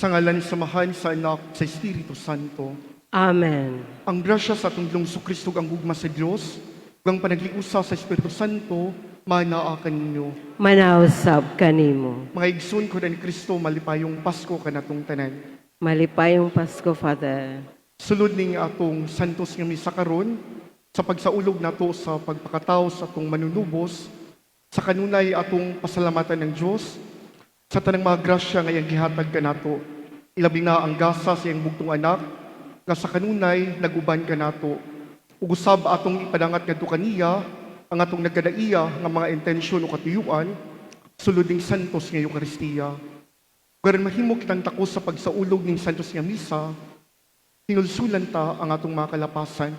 Sa ngalan sa Amahan, sa Anak, sa Espiritu Santo. Amen. Ang grasya sa atong Ginoong Kristo, ang gugma sa Dios, ug ang panaghiusa sa Espiritu Santo, manaa kaninyo. Manausab kanimo. Mga igsoon ko ni Kristo, malipayong Pasko kanatong tanan. Malipayong Pasko, Father. Sulod ning atong santos nga misa karon sa pagsaulog nato sa pagpakatawo sa atong manunubos, sa kanunay atong pasalamatan ng Dios sa tanang mga grasya nga iyang gihatag kanato. Ilabi na ang gasa sa iyang bugtong anak nga sa kanunay naguban kanato. Ug usab atong ipadangat ngadto kaniya ang atong nagkadaiya nga mga intensyon o katuyuan sulod ning santos nga Eukaristiya. Garon mahimo kitang takos sa pagsaulog ning santos nga misa, hinulsulan ta ang atong mga kalapasan.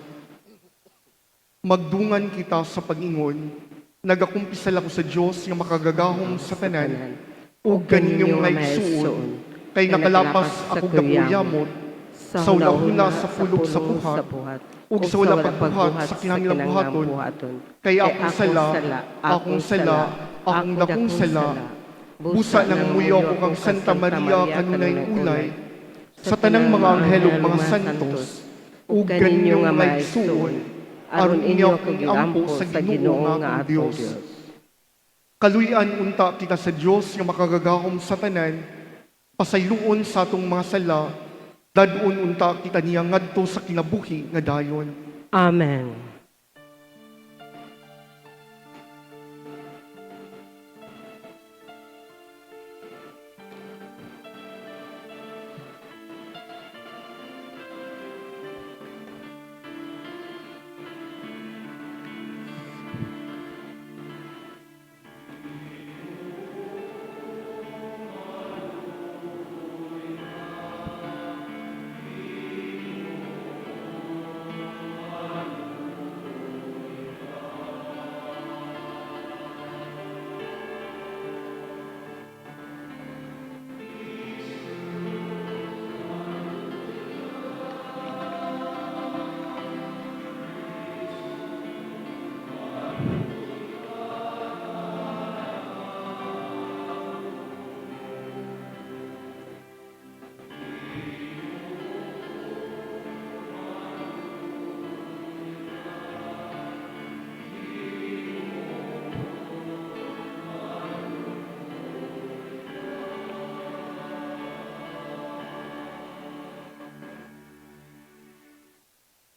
Magdungan kita sa pag-ingon, nagakumpisal ako sa Dios nga makagagahom sa tanan, ug kaninyong mga igsuon, kay nakalapas ako dakong yamot, sa hulahula sa pulog sa buhat, ug sa wala pagbuhat sa kinahanglang buhaton, kay akong sala, akong sala, akong dakong sala, busa nang muyo ko kang Santa Maria kanunay ulay, sa tanang mga anghel ug mga santos, ug kaninyong mga igsuon, aron inyo akong iampo sa Ginoo nga atong Dios. Kaluy-an unta kita sa Dios nga makagagahom sa tanan, pasayloon sa atong mga sala, dad-on unta kita niya ngadto sa kinabuhi nga dayon. Amen.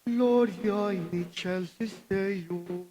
Gloria in excelsis Deo.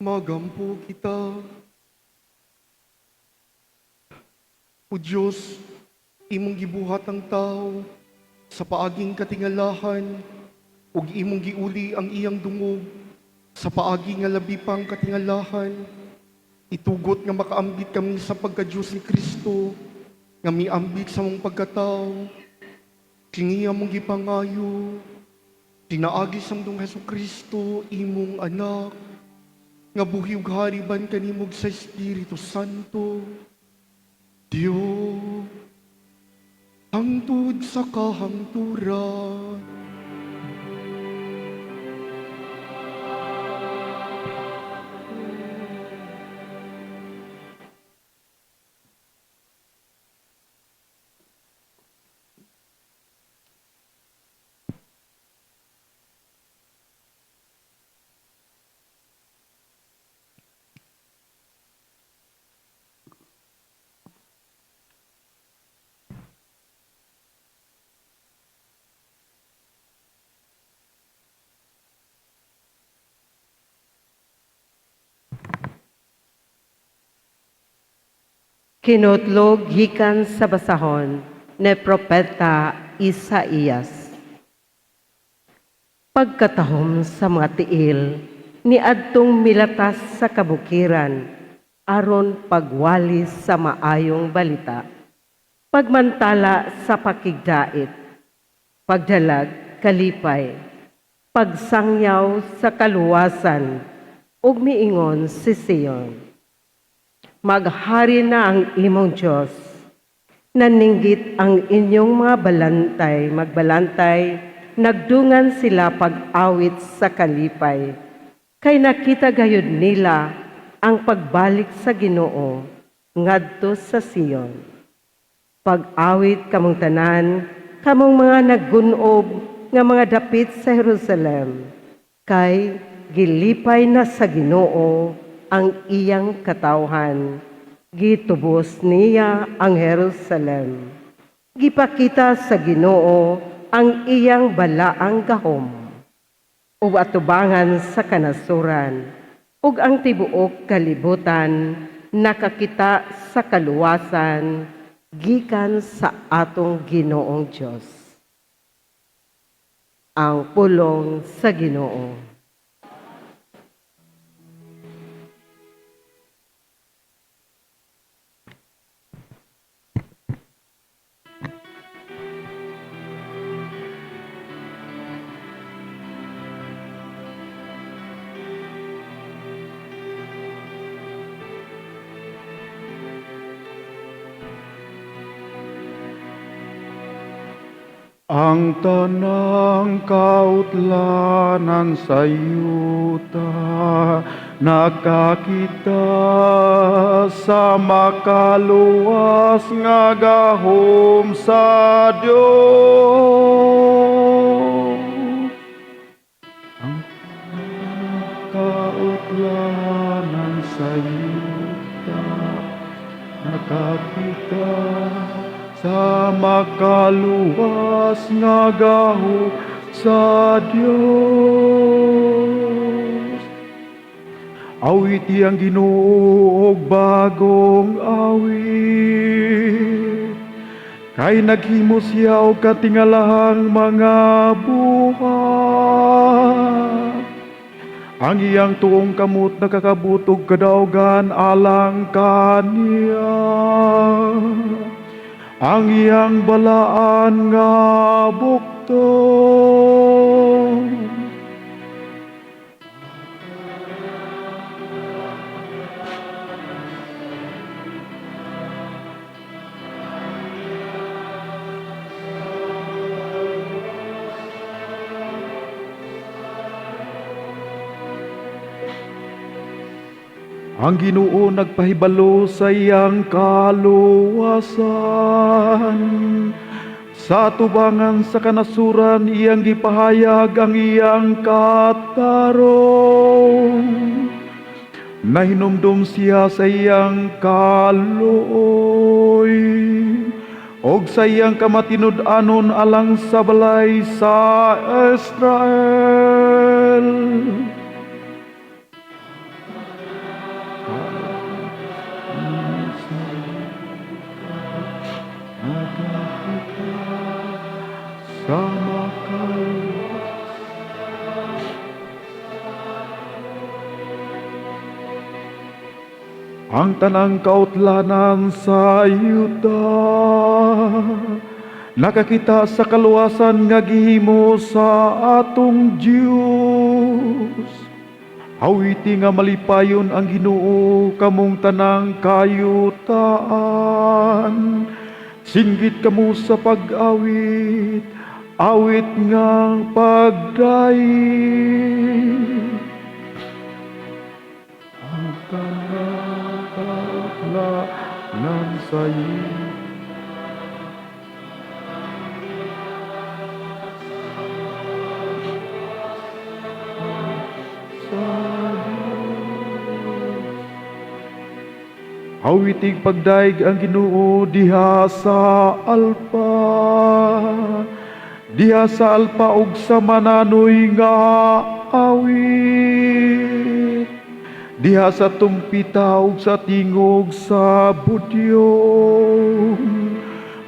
Magampo kita. O Diyos, imong gibuhat ang tao sa paaging katingalahan, ug imong giuli ang iyang dungog Sa paagi nga labi pang katingalahan, itugot nga makaambit kami sa pagka-Diyos ni Kristo, nga miambit sa mong pagkatao, kini among gipangayo, pinaagi sa among Hesus Kristo, imong anak, nga buhi ug hari ban kanimo sa Espiritu Santo, Dios, hangtod sa kahangturan. Kinutlog gikan sa basahon ni Propeta Isaías. Pagkatahom sa mga tiil ni adtong milatas sa kabukiran aron pagwali sa maayong balita, pagmantala sa pakigdait, pagdalag kalipay, pagsangyaw sa kaluwasan, ug miingon si Sion. Maghari na ang imong Diyos. Naninggit ang inyong mga balantay, magbalantay, nagdungan sila pag-awit sa kalipay. Kay nakita gayud nila ang pagbalik sa Ginoo ngadto sa Sion. Pag-awit kamong tanan, kamong mga naggunob nga mga dapit sa Jerusalem, kay gilipay na sa Ginoo ang iyang katawhan. Gitubos niya ang Jerusalem. Gipakita sa Ginoo ang iyang balaang gahom ug atubangan sa kanasuran, ug ang tibuok kalibutan nakakita sa kaluwasan gikan sa atong Ginoong Dios. Ang pulong sa Ginoo. Ang tanang kautlanan sa yuta nakakita sa makaluwas nga gahom sa Dios. Ang tanang kautlanan sa yuta nakakita sa makaluwas nga gahom sa Dios. Awiti ang Ginoo og bagong awit, kay naghimo siya og katingalahang mga buhat. Ang iyang tuong kamot nakakabutog kadaugan alang kaniya. Ang iyang balaan nga bukton. Ang Ginoo nagpahibalo sa iyang kaluwasan. Sa tubangan sa kanasuran iyang gipahayag ang iyang katarong. Nahinumdum siya sa iyang kaluoy og sa iyang kamatinud-anon alang sa balay sa Israel. Sa makaluwas. Ang tanang kautlanan sa yuta nakakita sa kaluwasan nga gihimo sa atong Dios. Awiti nga malipayon ang Ginoo, kamong tanang kayutaan. Singgit kamo sa pag-awit, awit nga pagdaig. Ang tanang kautlanan sa yuta. Awitig pagdaig ang Ginoo diha sa alpa. Diha sa alpa ug sa mananoy nga awit. Diha sa tumpita ug sa tingog sa budyong.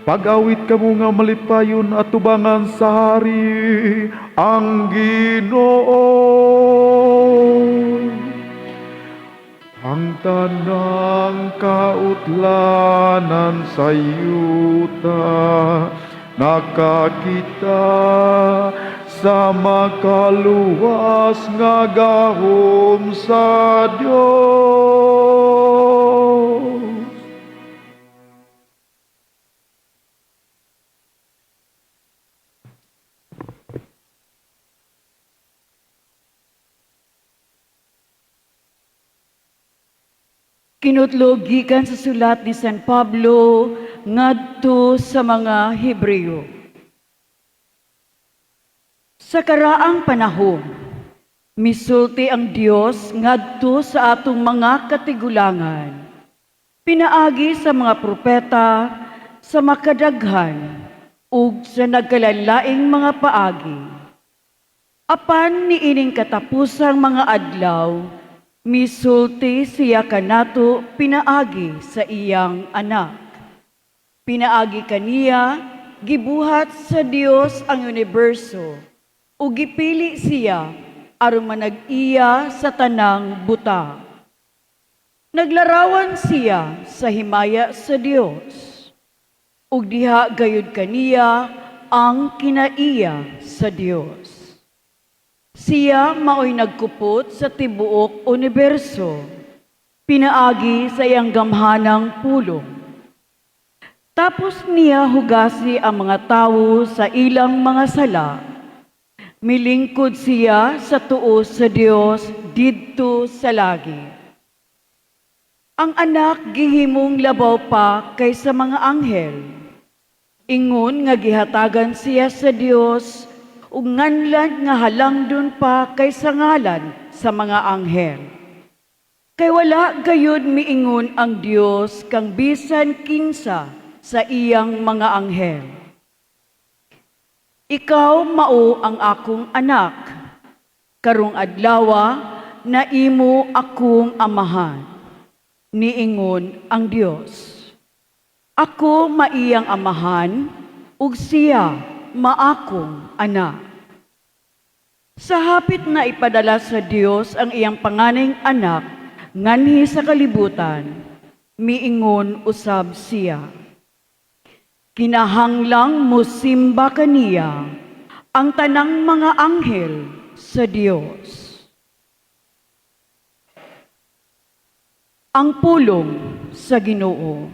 Pag-awit kamo nga malipayon at tubangan sa hari ang Ginoo. Ang tanang kautlanan sa yuta nakakita sa makaluwas nga gahom sa Dios. Kinutlo gikan sa sulat ni San Pablo ngadto sa mga Hebreo. Sa karaang panahon, misulti ang Dios ngadto sa atong mga katigulangan, pinaagi sa mga propeta, sa makadaghan ug sa nagkalalaing mga paagi. Apan niining katapusang mga adlaw, misulti siya kanato pinaagi sa iyang anak. Pinaagi kaniya, gibuhat sa Dios ang universo, ug gipili siya aron manag-iya sa tanang buta. Naglarawan siya sa himaya sa Dios, ug diha gayud kaniya ang kinaiya sa Dios. Siya mao'y nagkupot sa tibuok universo, pinaagi sa iyang gamhanang pulong. Tapos niya hugasi ang mga tawo sa ilang mga sala. Milingkod siya sa tuo sa Dios didto sa lagi. Ang anak gihimong labaw pa kaysa mga anghel. Ingon nga gihatagan siya sa Dios ug nganlan nga halangdon pa kaysa ngalan sa mga anghel. Kay wala gayud miingon ang Dios kang bisan kinsa sa iyang mga anghel. Ikaw mao ang akong anak, karong adlawa na imo akong amahan, niingon ang Dios. Ako maiyang amahan, ug siya maakong anak. Sa hapit na ipadala sa Dios ang iyang panganayng anak nganhi sa kalibutan, miingon usab siya. Kinahanglang musimba kaniya ang tanang mga anghel sa Dios. Ang pulong sa Ginoo.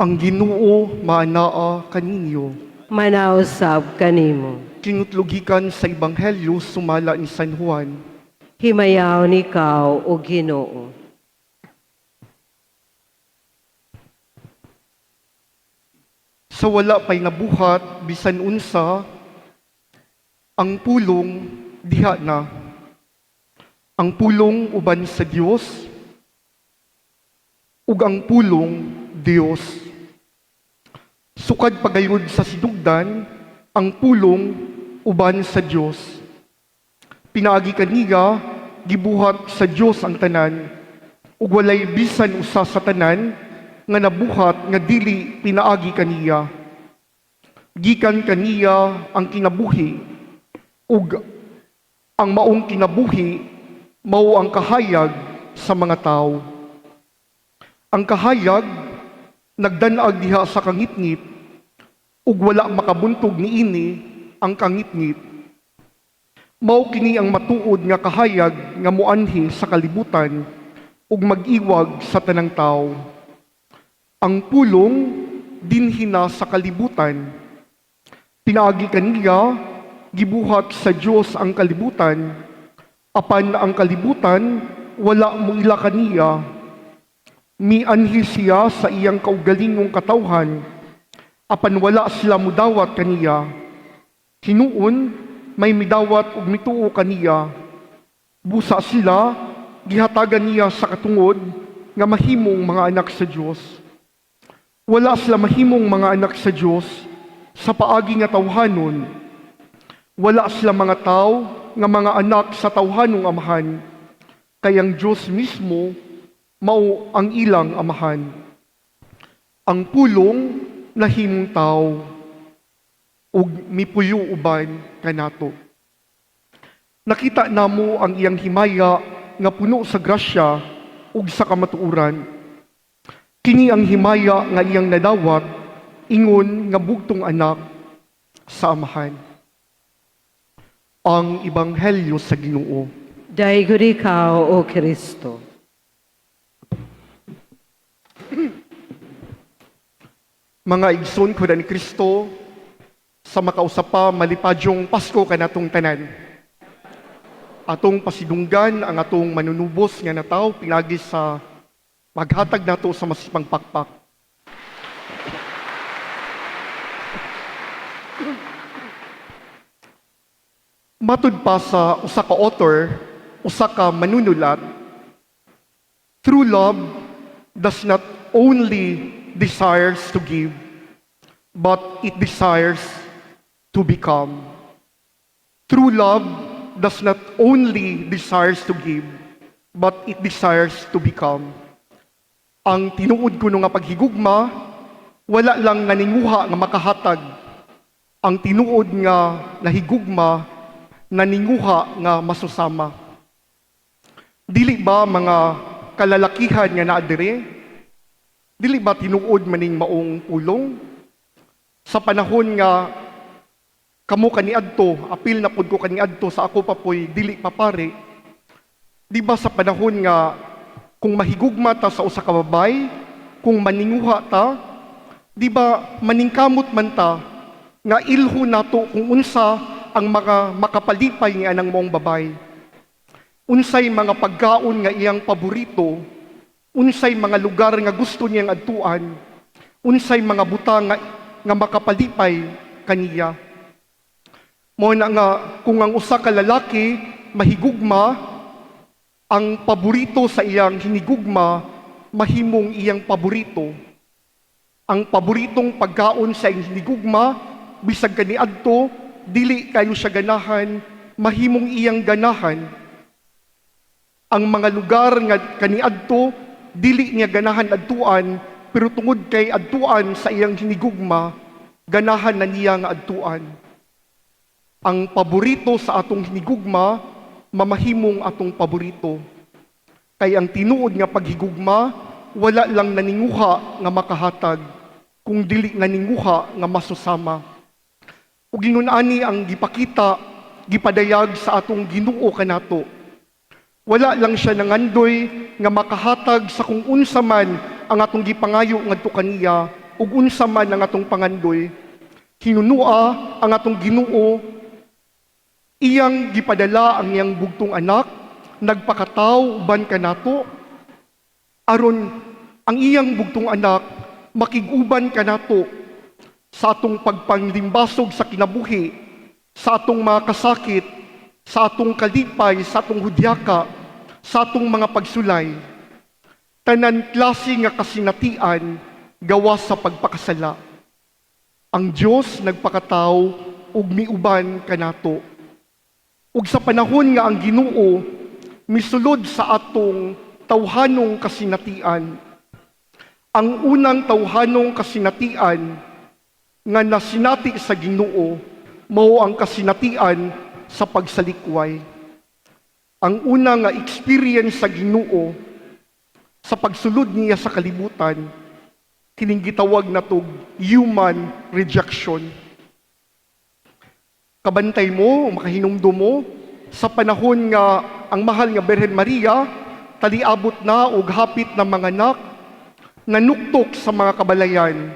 Ang Ginoo maanaa kaninyo. Manausab kanimo. Kinutlo gikan sa Ebanghelyo sumala ni San Juan. Himayaon ikaw, O Ginoo. Sa wala pa'y nabuhat bisan unsa, ang Pulong diha na. Ang Pulong uban sa Dios ug ang Pulong Dios. Sukad pagayod sa sinugdan, ang Pulong uban sa Dios. Pinaagi kaniya, gibuhat sa Dios ang tanan, ug walay bisan usa sa tanan nga nabuhat nga dili pinaagi kaniya. Gikan kaniya ang kinabuhi, ug ang maong kinabuhi mao ang kahayag sa mga tawo. Ang kahayag nagdan-ag diha sa kangitngit, ug wala makabuntog niini ang kangitngit. Mao kini ang matuod nga kahayag nga moanhi sa kalibutan ug mag-iwag sa tanang tawo. Ang Pulong dinhi na sa kalibutan. Pinaagi kaniya gibuhat sa Dios ang kalibutan, apan ang kalibutan wala moila kaniya. Mianhi siya sa iyang kaugalingong katawhan, apan wala sila mudawat kaniya. Hinuon may midawat ug mituo kaniya. Busa sila gihatagan niya sa katungod nga mahimong mga anak sa Dios. Wala sila mahimong mga anak sa Dios sa paagi nga tawhanon. Wala sila mga tawo nga mga anak sa tawhanong amahan, kay ang Dios mismo mao ang ilang amahan. Ang Pulong nahimong tawo ug mipuyo uban kanato. Nakita namo ang iyang himaya nga puno sa grasya ug sa kamatuoran. Kini ang himaya nga iyang nadawat ingon nga bugtong anak sa Amahan. Ang Ebanghelyo sa Ginoo. Daygon ikaw, O Kristo. Mga igsoon ko ni Kristo, sa makausa pa malipadyong Pasko kanatong tanan. Atong pasidunggan ang atong manunubos nga nataw pinagi sa maghatag nato sa masipang pakpak. Matud pa sa usa ka author, usa ka manunulat, true love does not only desires to give, but it desires to become. True love does not only desires to give, but it desires to become. Ang tinuod kuno nga paghigugma, wala lang naninguha nga makahatag. Ang tinuod nga nahigugma, naninguha nga masusama. Dili ba mga kalalakihan nga naa diri? Dili ba tinuod maning maong pulong? Sa panahon nga kamo kaniadto, apil na pud ko kaniadto sa ako pa po'y dili pa pare. Di ba sa panahon nga kung mahigugma ta sa usa ka babay, kung maninguha ta, di ba maningkamot man ta nga ilho nato kung unsa ang mga makapalipay nga anang maong babay. Unsay mga pagkaon nga iyang paborito, unsay mga lugar nga gusto niyang adtuan, unsay mga butang nga makapalipay kaniya. Mao na nga kung ang usa ka lalaki mahigugma, ang paborito sa iyang hinigugma mahimong iyang paborito. Ang paboritong pagkaon sa iyang hinigugma bisag kaniadto dili kayo siya ganahan, mahimong iyang ganahan. Ang mga lugar nga kaniadto dili niya ganahan adtuan, pero tungod kay adtuan sa iyang hinigugma, ganahan na niya nga adtuan. Ang paborito sa atong hinigugma, mamahimong atong paborito. Kay ang tinuod nga paghigugma, wala lang naninguha nga makahatag, kung dili naninguha nga masusama. Ug ingon ani ang gipakita, gipadayag sa atong Ginoo kanato. Wala lang siya nangandoy nga makahatag sa kung unsa man ang atong gipangayo ngadto kaniya, ug unsa man ang atong pangandoy, hinunua ang atong Ginoo, iyang gipadala ang iyang bugtong anak, nagpakataw uban kanato, aron ang iyang bugtong anak makig-uban kanato sa atong pagpanglimbasog sa kinabuhi, sa atong mga kasakit, sa atong kalipay, sa atong hudyaka, sa atong mga pagsulay. Tanan klase nga kasinatian gawas sa pagpakasala. Ang Dios nagpakataw ug miuban kanato. Ug sa panahon nga ang Ginoo misulod sa atong tawhanong kasinatian, ang unang tawhanong kasinatian nga nasinati sa Ginoo mao ang kasinatian sa pagsalikway. Ang una nga experience sa Ginoo sa pagsulod niya sa kalibutan, kining gitawag natog human rejection. Kabantay mo, makahinumdum mo sa panahon nga ang mahal nga Birhen Maria taliabot na og hapit na manganak, nanuktok sa mga kabalayan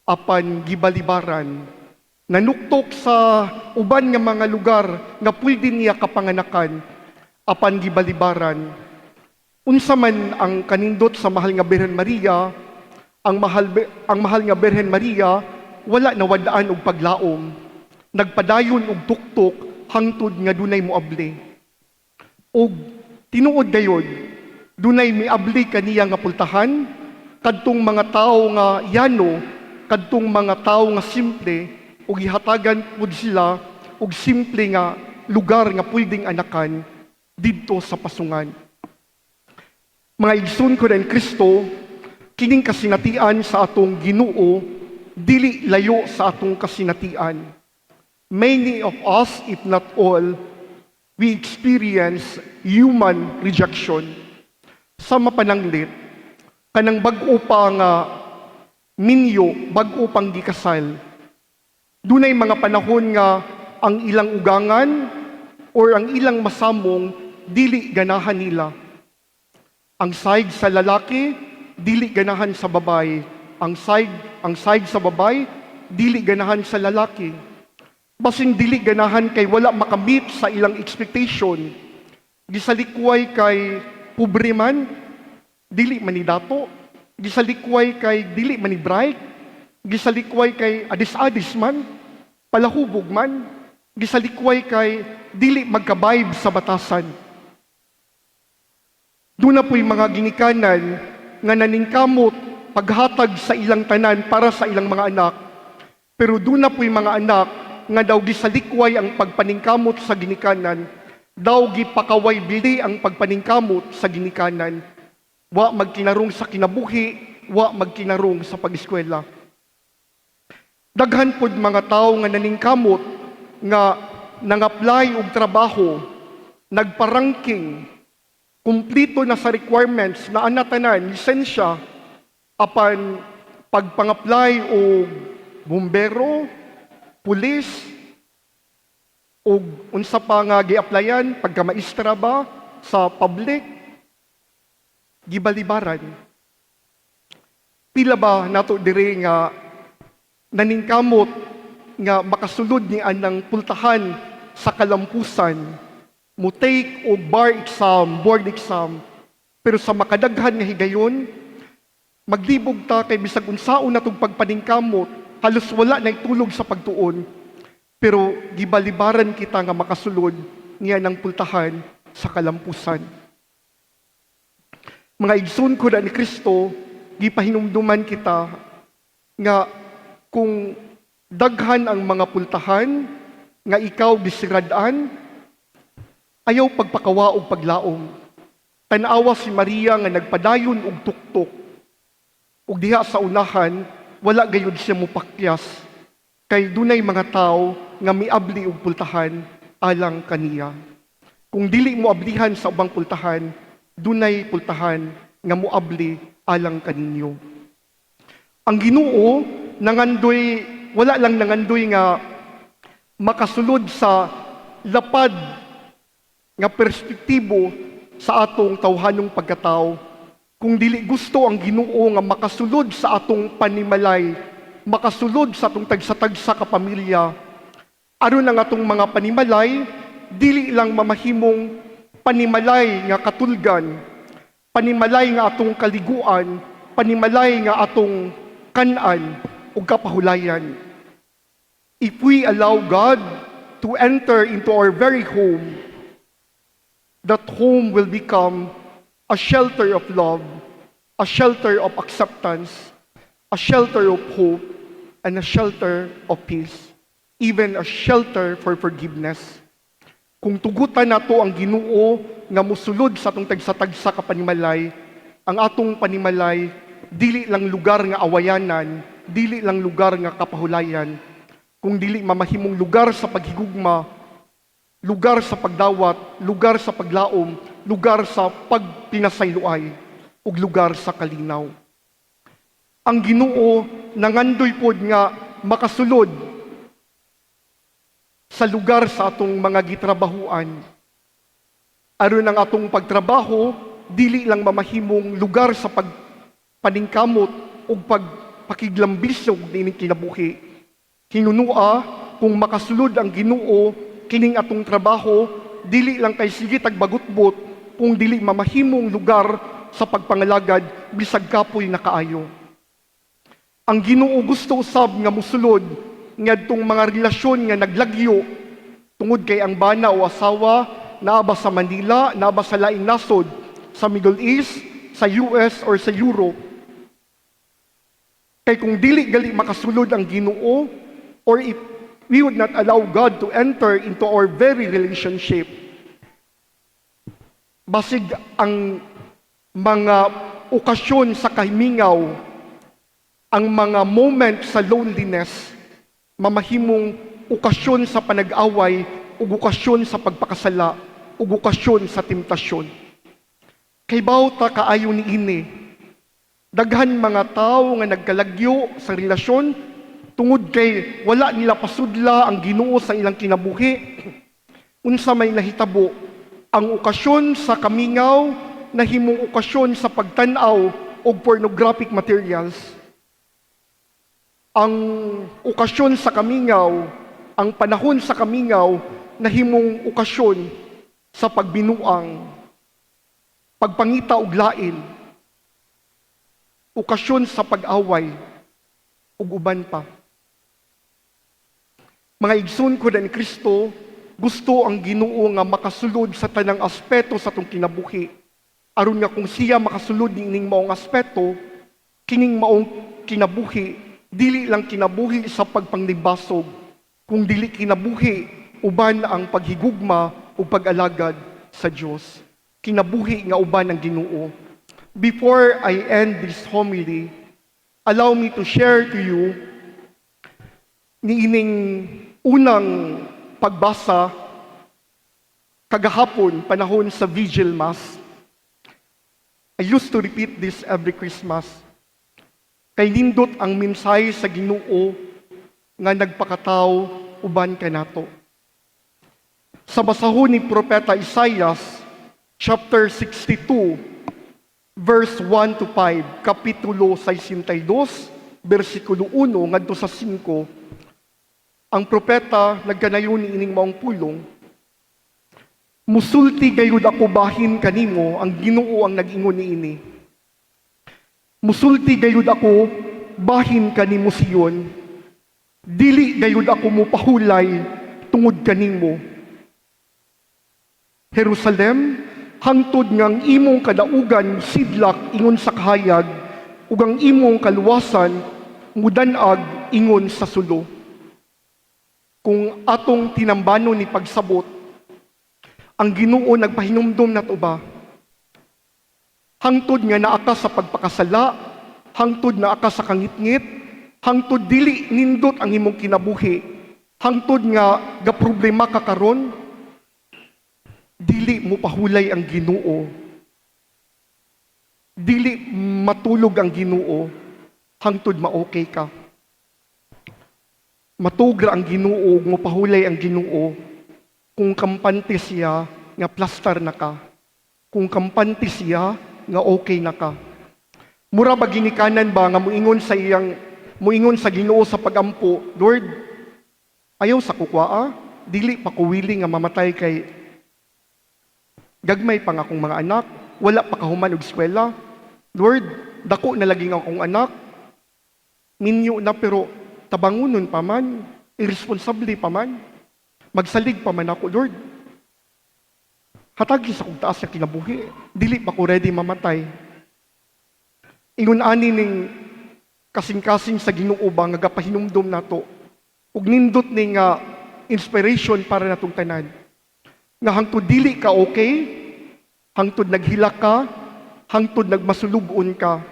apan gibalibaran. Nanuktok sa uban nga mga lugar nga pwede niya kapanganakan apan gibalibaran. Unsa man ang kanindot sa mahal nga Birhen Maria, ang mahal nga Birhen Maria wala nawad-an og paglaom. Nagpadayon og tuktok hangtod nga dunay moabli. Og tinuod gayod, dunay miabli kaniya nga pultahan, kadtong mga tawo nga yano, kadtong mga tawo nga simple, ug gihatagan pud sila og simple nga lugar nga pwedeng anakan didto sa pasungan. Mga igsoon ko rin Kristo, kining kasinatian sa atong Ginoo dili layo sa atong kasinatian. Many of us, if not all, we experience human rejection. Sa mapananglit, kanang bag-o pa nga minyo, bag-o pang gikasal. Dunay mga panahon nga ang ilang ugangan or ang ilang masamong dili ganahan nila. Ang side sa lalaki, dili ganahan sa babae. Ang side sa babae, dili ganahan sa lalaki. Basin dili ganahan kay wala makamit sa ilang expectation. Gisalikway kay pobre man, dili man ni dato. Gisalikway kay dili man ni bright. Gisalikway kay adis-adis man, palahubog man. Gisalikway kay dili magka-vibe sa batasan. Duna po'y mga ginikanan nga naningkamot paghatag sa ilang tanan para sa ilang mga anak. Pero duna po'y mga anak nga daw gisalikway ang pagpaningkamot sa ginikanan, daw gipakaway bili ang pagpaningkamot sa ginikanan. Wa magkinarong sa kinabuhi, wa magkinarong sa pag-eskwela. Daghan pod mga tawo nga naningkamot nga nang-apply og trabaho, nagpa-ranking, kumplito na sa requirements na anatanan, lisensya, apan pagpang-apply og bumbero, pulis, og unsa pa nga gi-applyan, pagka-maestra ba sa public, gibalibaran. Pila ba nato diri nga naningkamot nga makasulod ni anang pultahan sa kalampusan, mo take og bar exam, board exam, pero sa makadaghan nga higayon, maglibog ta kay bisag unsaon natong pagpaningkamot, halos wala na tulog sa pagtuon, pero gibalibaran kita nga makasulod niya ng pultahan sa kalampusan. Mga igsoon ko na ni Kristo, gipahinumduman kita nga kung daghan ang mga pultahan nga ikaw gisirad-an, ayaw pagpakawa og paglaom. Tan-awa si Maria nga nagpadayon og tuktok. Ug diha sa unahan, wala gayud siya mupakyas. Kay dunay mga tao nga miabli og pultahan alang kaniya. Kung dili mo ablihan sa ubang pultahan, dunay pultahan nga moabli alang kaninyo. Ang Ginoo nangandoy, wala lang nangandoy nga makasulod sa lapad nga perspektibo sa atong tawhanong pagkatao. Kung dili gusto ang Ginoo nga makasulod sa atong panimalay, makasulod sa atong tagsa-tagsa ka pamilya, aron ang atong mga panimalay dili lang mamahimong panimalay nga katulgan, panimalay nga atong kaliguan, panimalay nga atong kan-an ug kapahulayan. If we allow God to enter into our very home, that home will become a shelter of love, a shelter of acceptance, a shelter of hope, and a shelter of peace, even a shelter for forgiveness. Kung tugutan nato ang Ginoo nga musulod sa atong tagsa-tagsa ka panimalay, ang atong panimalay dili lang lugar nga awayanan, dili lang lugar nga kapahulayan, kung dili mamahimong lugar sa paghigugma, lugar sa pagdawat, lugar sa paglaom, lugar sa pagpinasayloay, ug lugar sa kalinaw. Ang Ginoo nangandoy pod nga makasulod sa lugar sa atong mga gitrabahuan. Aron ang atong pagtrabaho dili lang mamahimong lugar sa pagpaningkamot ug pagpakiglambisog niining kinabuhi. Hinunua kung makasulod ang Ginoo kining atong trabaho, dili lang kay sige tag bagutbot, kung dili mamahimong lugar sa pagpangalagad bisag kapoy na kaayo. Ang Ginoo gusto usab nga musulod ngadtong mga relasyon nga naglagyo tungod kay ang bana o asawa naa ba sa Manila, naa ba sa laing nasod, sa Middle East, sa US or sa Europe. Kay kung dili gali makasulod ang Ginoo, or if we would not allow God to enter into our very relationship, basig ang mga okasyon sa kahimingaw, ang mga moment sa loneliness, mamahimong okasyon sa panag-away, ug okasyon sa pagpakasala, ug okasyon sa temptasyon. Kay ta kaayo niini. Daghan mga tao nga nagkalagyo sa relasyon tungod kay wala nila pasudla ang Ginoo sa ilang kinabuhi. Unsa may nahitabo, ang okasyon sa kamingaw nahimong okasyon sa pagtan-aw og pornographic materials. Ang okasyon sa kamingaw, ang panahon sa kamingaw nahimong okasyon sa pagbinuang, pagpangita og lain, okasyon sa pag-away, ug uban pa. Mga igsoon ko ni Kristo, gusto ang Ginoo nga makasulod sa tanang aspeto sa atong kinabuhi. Aron nga kung siya makasulod niining maong aspeto, kining maong kinabuhi, dili lang kinabuhi sa pagpanglimbasog, kung dili kinabuhi uban ang paghigugma ug pag-alagad sa Dios. Kinabuhi nga uban ang Ginoo. Before I end this homily, allow me to share to you niining unang pagbasa kagahapon, panahon sa Vigil Mass. I used to repeat this every Christmas. Kay nindot ang mensahe sa Ginoo nga nagpakatao uban kanato. Sa basahon ni Propeta Isaias, chapter 62, verse 1 to 5, kapitulo 62, versikulo 1 ngadto sa 5, ang propeta nagkanayon ni ining maong pulong: "Musulti gayud ako bahin kanimo," ang Ginoo ang nag-ingon niini. "Musulti gayud ako bahin kanimo, Sion. Dili gayud ako mopahulay tungod kanimo, Jerusalem, hangtod nga ang imong kadaugan sidlak ingon sa kahayag ug ang imong kaluwasan mudan-ag ingon sa sulo." Kung atong tinambanon ni pagsabot, ang Ginoo nagpahinumdom nato ba? Hangtod nga naa ka sa pagpakasala, hangtod naa ka sa kangitngit, hangtod dili nindot ang imong kinabuhi, hangtod nga gaproblema ka karon, dili mo pahulay ang Ginoo. Dili matulog ang Ginoo hangtod ma-okay ka. Matugra ang Ginoo, mopahulay ang Ginoo kung kampante siya nga plastar na ka. Kung kampante siya nga okay na ka. Mura ba ginikanan ba nga muingon sa Ginoo sa pagampo, "Lord, ayaw sa kukwaa, dili pa ko willing nga mamatay kay gagmay pa nga akong mga anak, wala pa kahuman og eskwela. Lord, dako na lagi nga akong anak, minyo na pero tabangunon pa man, irresponsable pa man, magsalig pa man ako, Lord. Hatagi sa kong taas nga kinabuhi, dili pa ko ready mamatay." Ingon ani ning kasing-kasing sa Ginoo ba nga gapahinumdom nato ug nindot ni nga inspiration para natong tanan. Nga hangtod dili ka okay, hangtod naghilak ka, hangtod nagmasulub-on ka,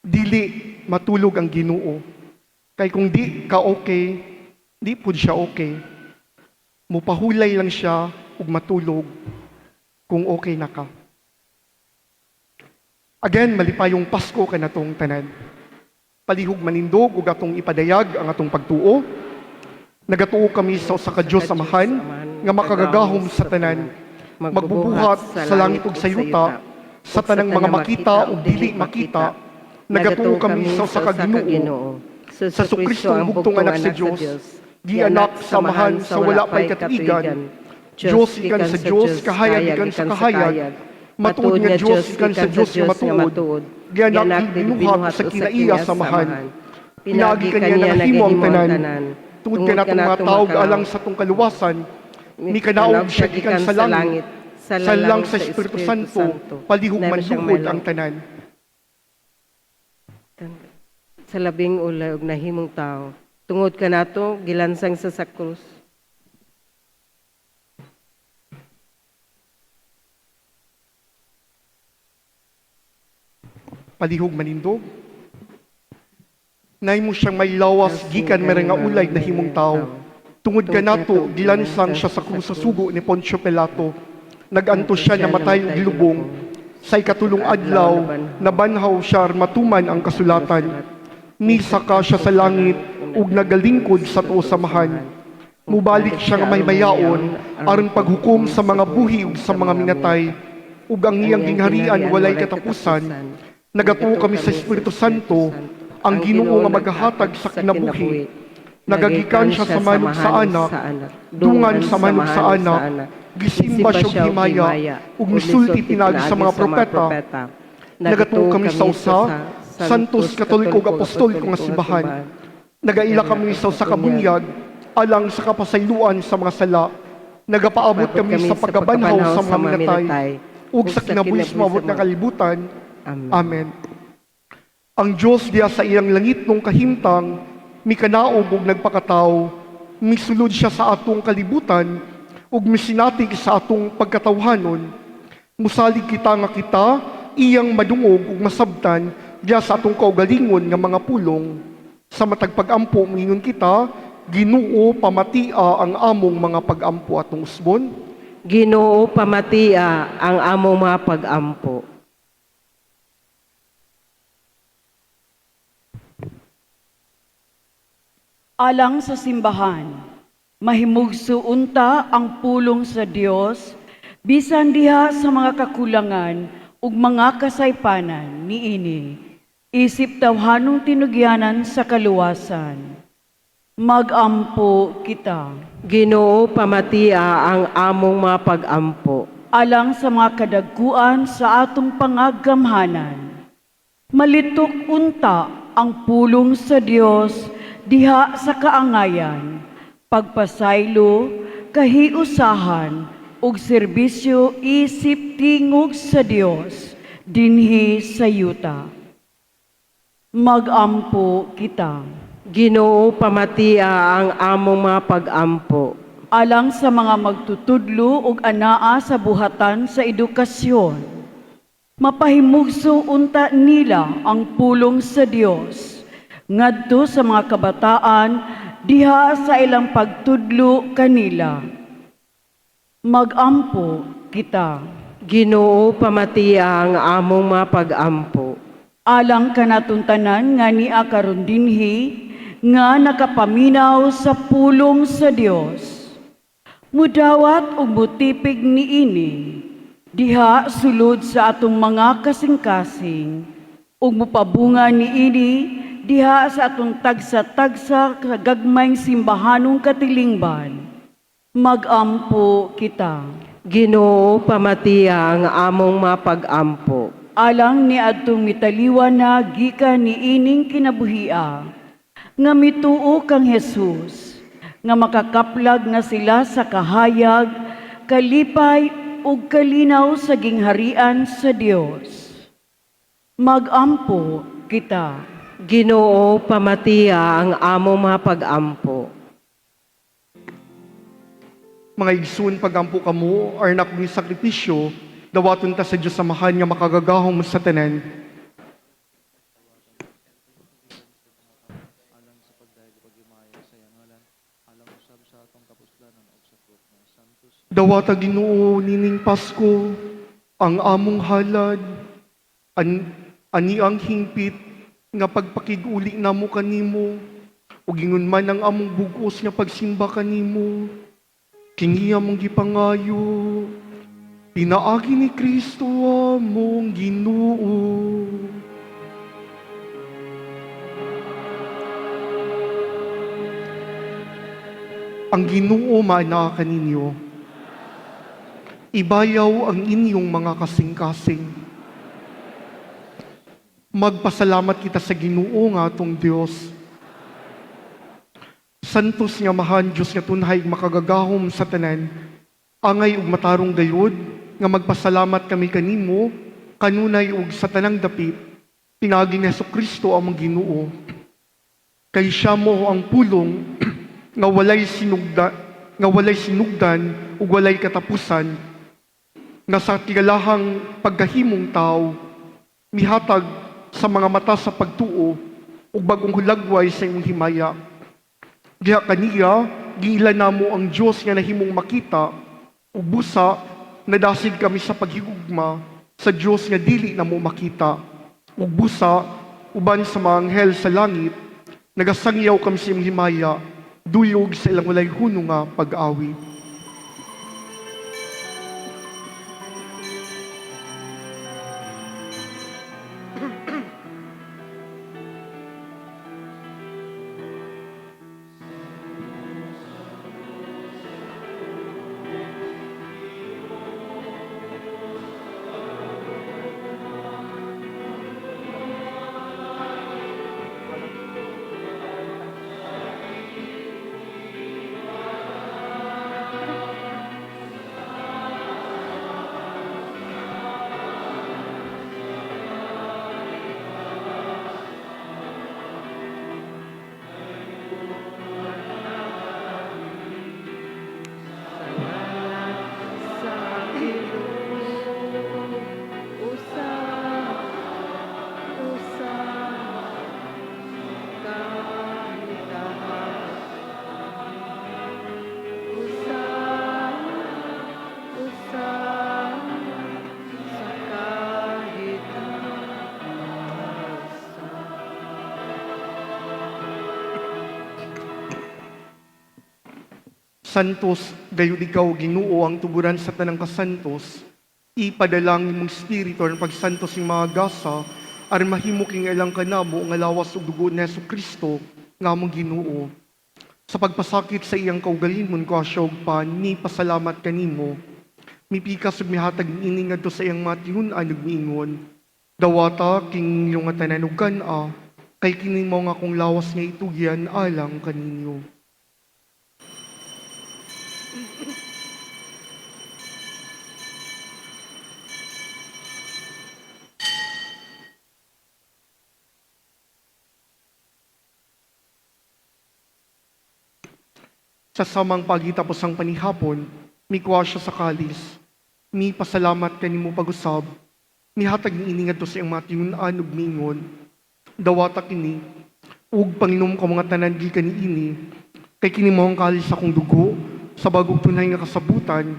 dili matulog ang Ginoo. Kay kung di ka okay, di pud siya okay. Mupahulay lang siya ug matulog kung okay na ka. Again, malipayong Pasko kanatong tanan. Palihog manindog ug atong ipadayag ang atong pagtuo. Nagatuo kami sa usa ka Dios Amahan nga makagagahom sa tanan, magbubuhat sa langit ug sa yuta, sa tanang mga makita ug dili makita. Nagatuo kami sa usa ka Ginoo, sa Kristo ang bugtong anak sa Dios, gianak sa Amahan sa wala pay katuigan, Dios gikan sa Dios, kahayag gikan sa kahayag, matuod nga Dios gikan sa Dios nga matuod, gianak binuhat sa kinaiya sa Amahan. Pinaagi kaniya nahimo ang tanan. Tungod kanatong mga tawo alang sa atong kaluwasan, mikanaog siya gikan sa langit, salang sa Espiritu Santo, palihog manlukod ang tanan. Sa labing ulay og nahimong tao. Tungod kanato gilansang sa krus. Palihog manindog. Nahimo siyang may lawas gikan mere nga ulay nahimong tao. Tungod kanato gilansang siya sa krus sa sugo ni Poncio Pilato. Nagantos siya namatay ug gilubong. Sa ikatulong adlaw, nabanhaw siya matuman ang kasulatan. Misaka siya sa langit ug nagalingkod sa tuo samahan. Mubalik siya nga maymayaon aron paghukom sa mga buhi ug sa mga minatay, ug ang iyang gingharian walay katapusan. Nagatuo kami sa Espiritu Santo, ang Ginoo nga magahatag sa kinabuhi. Nagagikan siya sa manug sa anak, dungan sa manug sa anak, gisimba siya og himaya, ug misulti pinaagi sa mga propeta. Nagatuo kami sa usa, Santos Katoliko ug Apostoliko nga simbahan. Nagaila kami sa usa ka bunyag, alang sa kapasayloan sa mga sala. Nagapaabot kami sa pagkabanhaw sa mga minatay, ug sa kinabuhis maabot nga kalibutan. Amen. Amen. Ang Dios diya sa iyang langit nung kahimtang, mikanaog ug nagpakataw, misulod siya sa atong kalibutan, ug misinatig sa atong pagkatawhanon. Musalig kita nga kita, iyang madungog ug masabtan diya sa atong kaugalingon nga mga pulong. Sa matag pag-ampo, mingon kita, Ginoo, pamatia ang among mga pag-ampo atong usbon. Ginoo, pamatia ang among mga pag-ampo. Alang sa simbahan, mahimugso unta ang pulong sa Dios bisan diha sa mga kakulangan ug mga kasaypanan niini. Isip tawhanong tinugyanan sa kaluwasan. Magampo kita. Ginoo, pamatia ang among mga pag-ampo. Alang sa mga kadagkuan sa atong pangagamhanan, malitok unta ang pulong sa Dios diha sa kaangayan, pagpasaylo, kahiusahan, ug serbisyo isip tingog sa Dios dinhi sa yuta. Magampo kita. Ginoo, pamatia ang among mga pag-ampo. Alang sa mga magtutudlo ug anaa sa buhatan sa edukasyon, mapahimugso unta nila ang pulong sa Dios ngadto sa mga kabataan diha sa ilang pagtudlo kanila. Magampo kita. Ginoo, pamatia ang among mga pag-ampo. Alang kanatong tanan nga nia karon dinhi nga nakapaminaw sa pulong sa Dios. Mudawat ug mutipig niini diha sulod sa atong mga kasing-kasing. Ug mopabunga niini diha sa atong tagsa-tagsa sa gagmayng simbahanong katilingban. Magampo kita. Ginoo, pamatiya ang among mapag-ampo. Alang ni adtong mitaliwan na gikan niining kinabuhia, nga mituo kang Jesus, nga makakaplag na sila sa kahayag, kalipay ug kalinaw sa gingharian sa Dios. Magampo kita. Ginoo, pamatiya ang among mapag-ampo. Mga igsoon, pagampo kamo, aron akong sakripisyo, dawaton ta sa Dios Amahan nga makagagahom sa tanan. Dawata Ginoo nining Pasko ang among halad ani ang hingpit nga pagpakig-uli namo kanimo ug ingon man ang among bug-os nga pagsimba kanimo kini among gipangayo pinaagi ni Kristo among Ginoo. Ang Ginoo maanaa kaninyo. Ibayaw ang inyong mga kasing-kasing. Magpasalamat kita sa Ginoo nga atong Dios. Santos nga Amahan, Dios nga tunhay makagagahom sa tanan, angay ug matarong gayod nga magpasalamat kami kanimo kanunay ug sa tanang dapit pinaagi ni Kristo among Ginoo. Kay siya mo ang pulong nga walay sinugdan ug walay katapusan nga sa tigalahang pagkahimong tao mihatag sa mga mata sa pagtuo ug bagong hulagway sa imong himaya. Diha kaniya giila namo ang Dios nga nahimong makita ug busa nadasig kami sa paghigugma sa Dios nga dili namo makita ug busa uban sa mga anghel sa langit nagasangyaw kami sa imong himaya duyog sa ilang walay hunong nga pag-awit. Sa Ginoo, usa, usa, kahitaas. Usa, usa, sa kahitaas. Santos, gayud ikaw Ginoo ang tuburan sa tanang kasantos. Ipadalangin imong espiritu aron pagsantos ning mga gasa aron mahimo king ilang kanamo nga lawas ug dugo ni Kristo nga among Ginoo. Sa pagpasakit sa iyang kaugalingon ko siya og pan, ni pasalamat kanimo. Mipikas ug mihatag niini ngadto sa iyang mga tinun-an ug miingon, dawata king inyong nga tanan ug kan-a, kay kini mao nga akong lawas nga itugyan alang kaninyo. Sa samang pagitapos ang panihapon, mikuha siya sa kalis. Mi pasalamat kanimo pag-usab. Mihatag niini ngadto sa iyang mga tinun-an ug miingon, dawata kini ug panginom ka mga tanan gikan niini, kay kini mao ang kalis sa akong dugo sa bagong tunay nga kasabutan,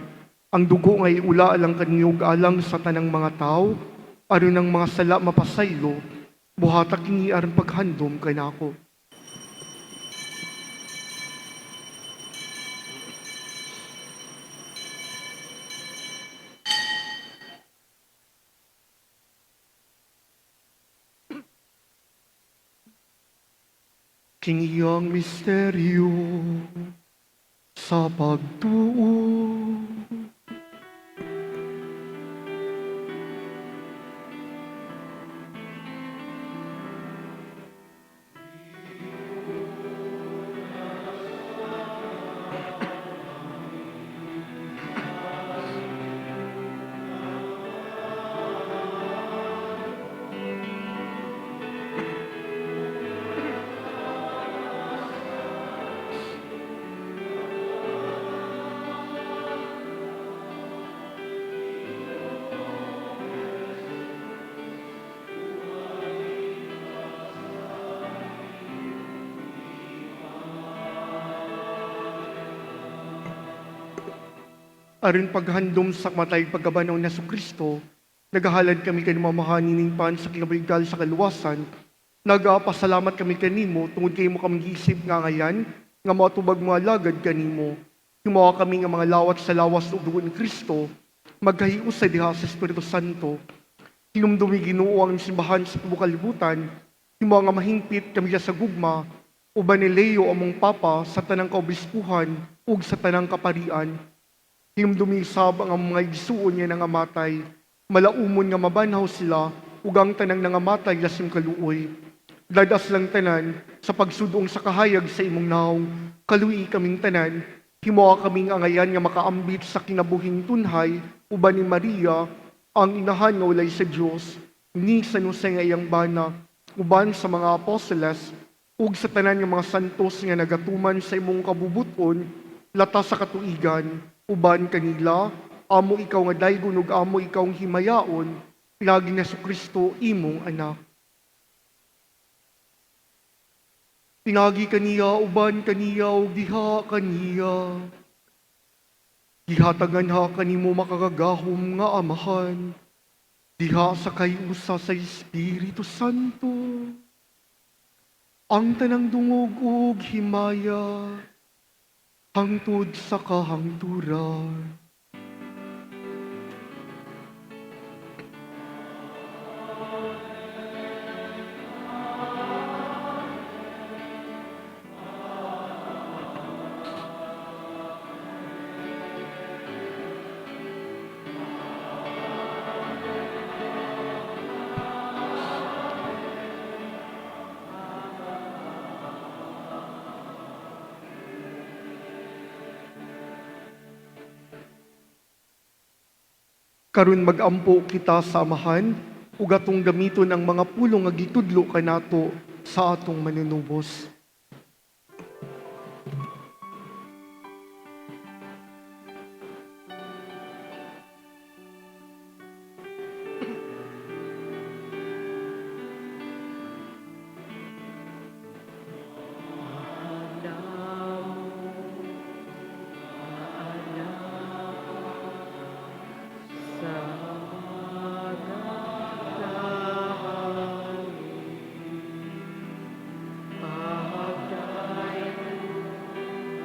ang dugo nga iula alang kaninyo ug alang sa tanang mga tawo aron ang mga sala mapasaylo. Buhata kini aron paghandom kanako. Kiniyang misteryo sa pagtuo. Aron paghandom sa matay pagkabanaw na sa Kristo, nagahalad kami kay mamahanining pan sa kinabuhigal sa kaluwasan. Nagapasalamat kami kanimo tungod kay mo kami giisip nga ngayan nga moatubag mo alagad kanimo. Himuha kami nga mga lawat sa lawas ug dugo ni Kristo, magkahiusay diha sa Espiritu Santo. Hinumdumi Ginoo ang simbahan sa tibuok kalibutan, himuha nga mahingpit kami sa gugma, uban ni Leo among Papa sa tanang kaobispuhan ug sa tanang kaparian. Hinumdumi sab ang among mga igsuon nga nangamatay, malaumon nga mabanhaw sila ug ang tanang nangamatay lasim kaluoy. Dadas lang tanan sa pagsudong sa kahayag sa imong nawong, kaluoy kaming tanan, himuha kaming angayan nga makaambit sa kinabuhing tunhay uban ni Maria, ang inahan nga walay sa Dios, ni San Jose nga iyang bana, uban sa mga apostoles, ug sa tanan nga mga santos nga nagatuman sa imong kabubuton, lata sa katuigan, uban kanila, amo ikaw nga daygon ug amo ikaw ang himayaon, lagi na sa Kristo imong anak. Pinagi kaniya, uban kaniya, ug diha kaniya. Gihatagan ha kanimo makagagahom nga amahan, diha sa kayusa sa Espiritu Santo. Ang tanang dungog ug himaya, hangtod sa kahangturan. Karon magampo kita sa Amahan ug atong gamiton ang mga pulong nga gitudlo kanato sa atong manunubos.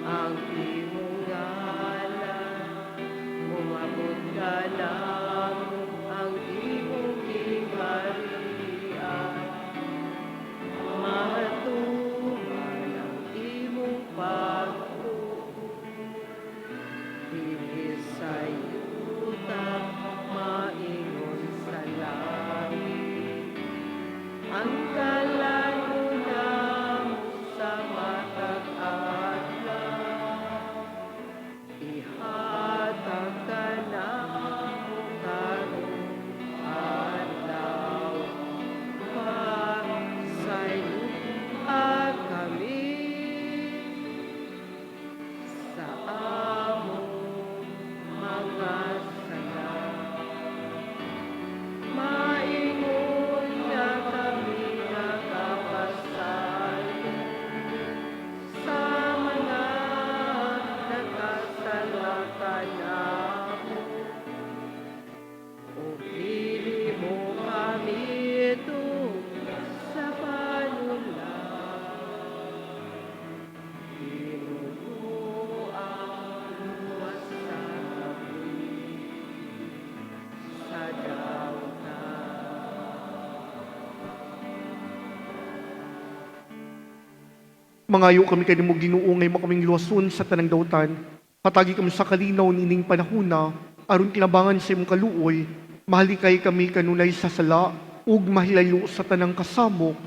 Ang imong ngalan, umabot ka namo ang imong gingharian. Mahatuman ang imong pagtuo, dinhi sa yuta, maingon sa langit. Ang kalan-on namo sa matag adlaw, ihatag kanamo karong adlaw. Pasayloa kami sa among mga sala. Maingon nga kami nakapasaylo sa mga nakasala kanamo. Ug dili mo kami sa panulak. Ginoo ang luwas sa kami sa dautan. Mangayo kami kanimo, Ginoo, nga imo kaming luwason sa tanang dautan. Hatagi kami sa kalinaw niining panahona aron kinabangan sa imong kaluoy, mahalikay kami kanunay sa sala ug mahilayo sa tanang kasamok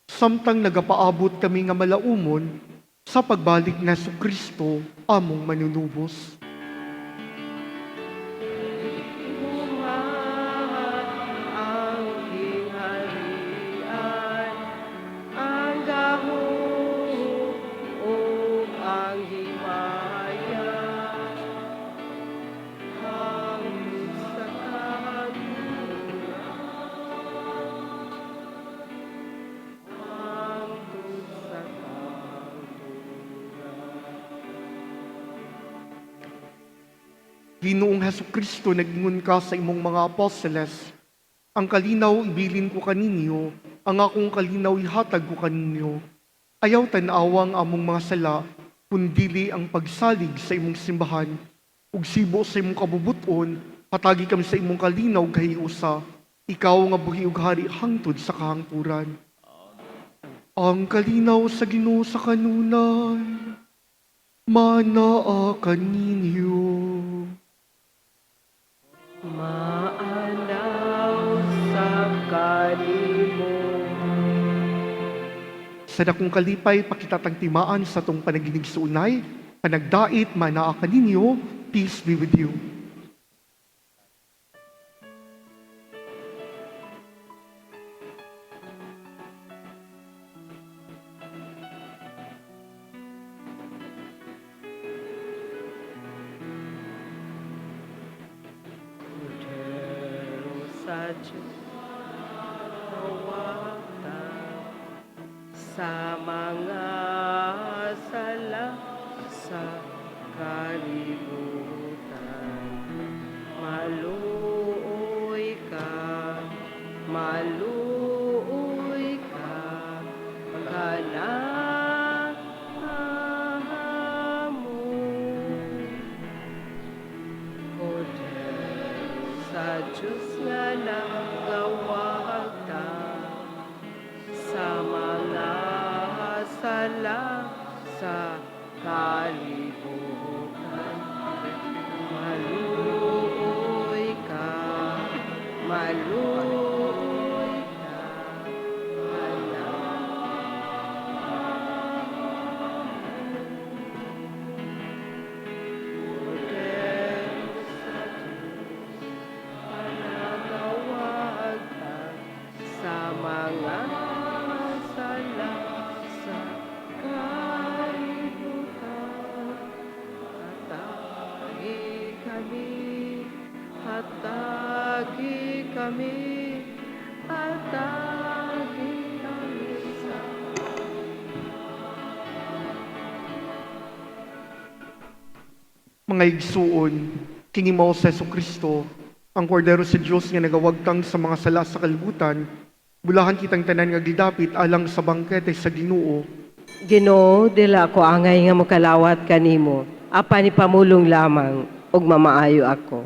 samtang nagapaabot kami nga malaumon sa pagbalik ni Kristo among manunubos. Ang gingharian, ang gahom, ug ang himaya, hangtod sa kahangturan, hangtod sa kahangturan. Ginoong Hesus Kristo, nag-ingon ka sa imong mga apostoles, "Ang kalinaw ibilin ko kaninyo, ang akong kalinaw ihatag ko kaninyo. Ayaw tan-awa ang among mga sala, kundili ang pagsalig sa imong simbahan. Ug sibo sa imong kabubuton, hatagi kami sa imong kalinaw kahiusa. Ikaw nga buhi ug hari hangtod sa kahangturan." Ang kalinaw sa Ginoo sa kanunay manaa kaninyo. Maanaw sa kanimo. Sa dakong kalipay, pakitatang timaan sa atong panaginigsuonay, panagdait, manaa kaninyo. Peace be with you. Kordero sa Diyos, nagawagtang sa mga sala sa kalibutan. Maluoy ka, maluoy ka, kanamo. Kordero sa Diyos nga nagawagtang sa mga sala sa kalibutan. Maluoy ka, maluoy ka, kanamo. Kordero sa Diyos, nagawagtang sa mga sala sa kalibutan. Hatagi kami, hatagi kami, hatagi kami sa Mga igsuon, kini mao si Hesus Kristo, ang kordero sa Dios nga nagawagtang sa mga sala sa kalibutan. Bulahan kitang tanan nga gidapit alang sa bangkete sa Ginoo. Ginoo, dili ako angay nga mokalawat kanimo, apan ipamulong lamang ug mamaayo ako.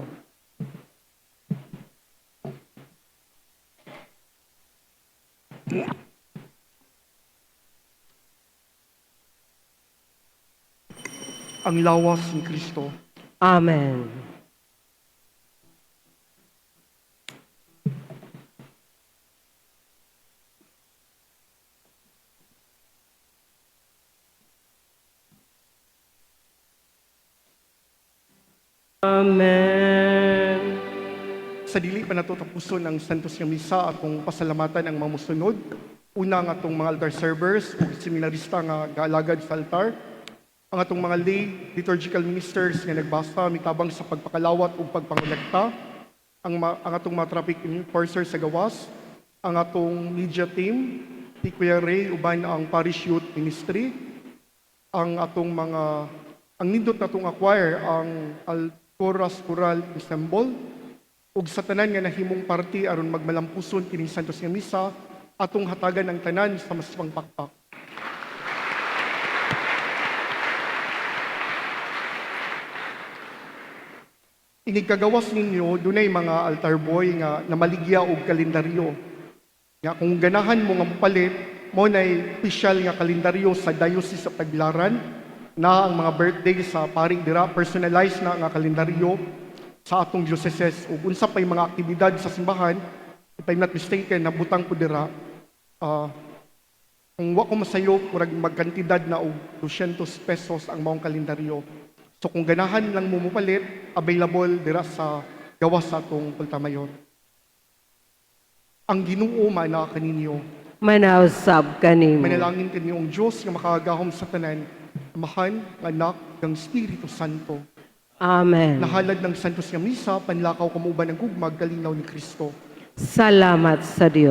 Ang lawas ni Kristo. Amen. Amen. Sa dili pa nato tapuson ang Santos nga Misa, atong pasalamatan ang mga mosunod. Una, ang atong mga altar servers ug seminarista nga gaalagad sa altar. Ang atong mga lay liturgical ministers nga nagbasa, mitabang sa pagpakalawat ug pagpangolekta. Ang atong mga traffic enforcer sa gawas, ang atong media team, ti Kuya Ray uban ang Parish Youth Ministry, ang atong mga ang nindot natong choir, ang Alcoras Choral Ensemble, ug sa tanan nga nahimong parte aron magmalampuson kining Santos nga Misa, atong hatagan ang tanan sa mas pangpakpak. Inig kagawas ninyo, dunay mga altar boy nga namaligya og kalendaryo. Nga kung ganahan mo nga mopalit, Mao nay official nga kalendaryo sa Diocese of Tagbilaran na ang mga birthday sa paring dira, personalized na nga kalendaryo sa atong dioceses ug unsa pay mga aktibidad sa simbahan. If I'm not mistaken, nabutang ko dira, kung wa ko masayop, murag magkantidad na og 200 pesos ang maong kalendaryo. So kung ganahan lang mo mopalit, available dira sa gawas sa atong Pulta Mayor. Ang Ginoo maana kaninyo. Manaw sab kanimo. Manalangin kaniyong Diyos nga makagagahom sa tanan, Amahan, Anak, ng Espiritu Santo. Amen. Nahalad ng Santos nga Misa, panlakaw kamo uban ng gugmag kalinaw ni Kristo. Salamat sa Dios.